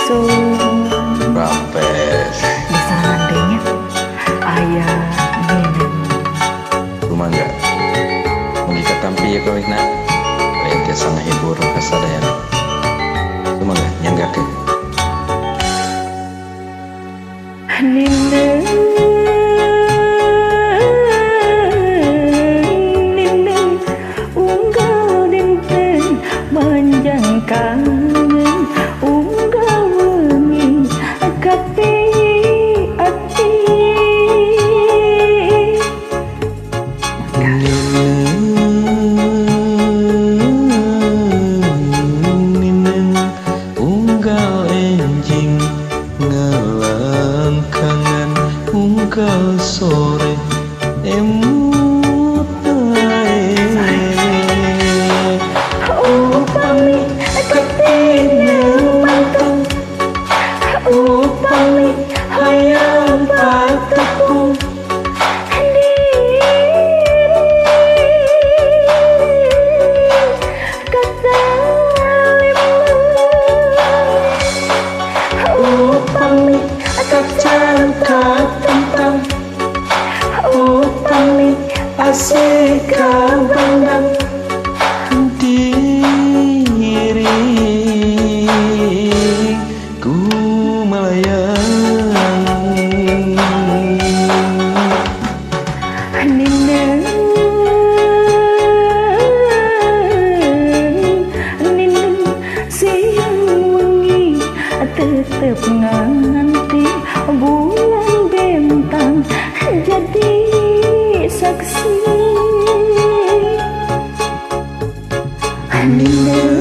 Sampurasun. Rampes. Di sorangan deui nya aya Nineng. Sumangga. Mugi katampi ya kawihna. Aya tiasa ngahibur ka sadayana. Sumangga nyanggakeun. Nineng nineng unggal dinten manjang kangen unggal wengi kapi ati. Nineng unggal enjing ngelangkangan unggal sore emut ae. Upami katineng manteng, upami hayang patepung upami kacang katentang, upami asih kabandang diri ku melayang. Nineng nineng siang wengi tetep nganti bulan bintang jadi saksi. Nineng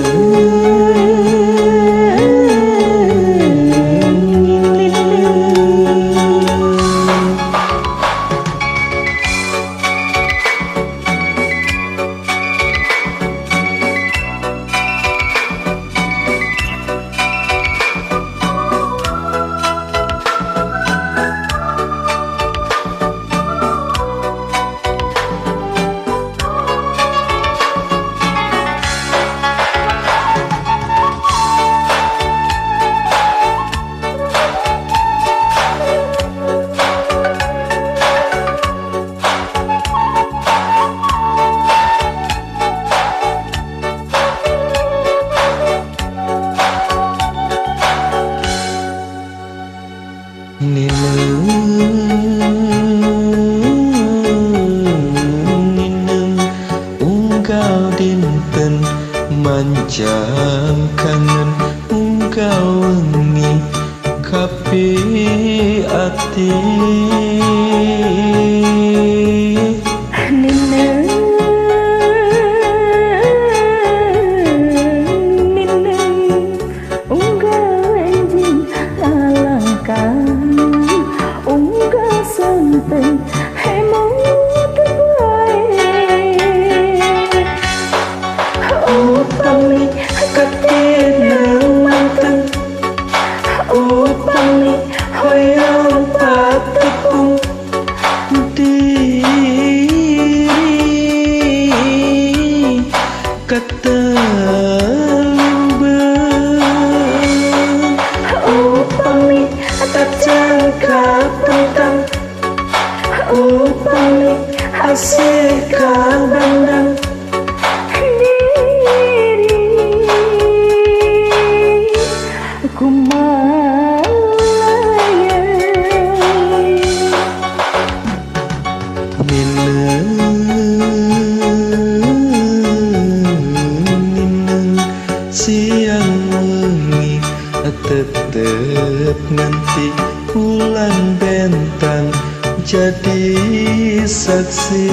Nineng unggal dinten manjang kangen unggal wengi kapi ati. Nineng nineng unggal enjing ngalangkang unggal sonten hemut wae. Upami katineng manteng, upami hoyong patepung diri katelimbang. Upami kacang katentang, upami asih kabandang diri ku malayang. Nineng nineng siang wengi tetep nganti bulan bentang jadi saksi.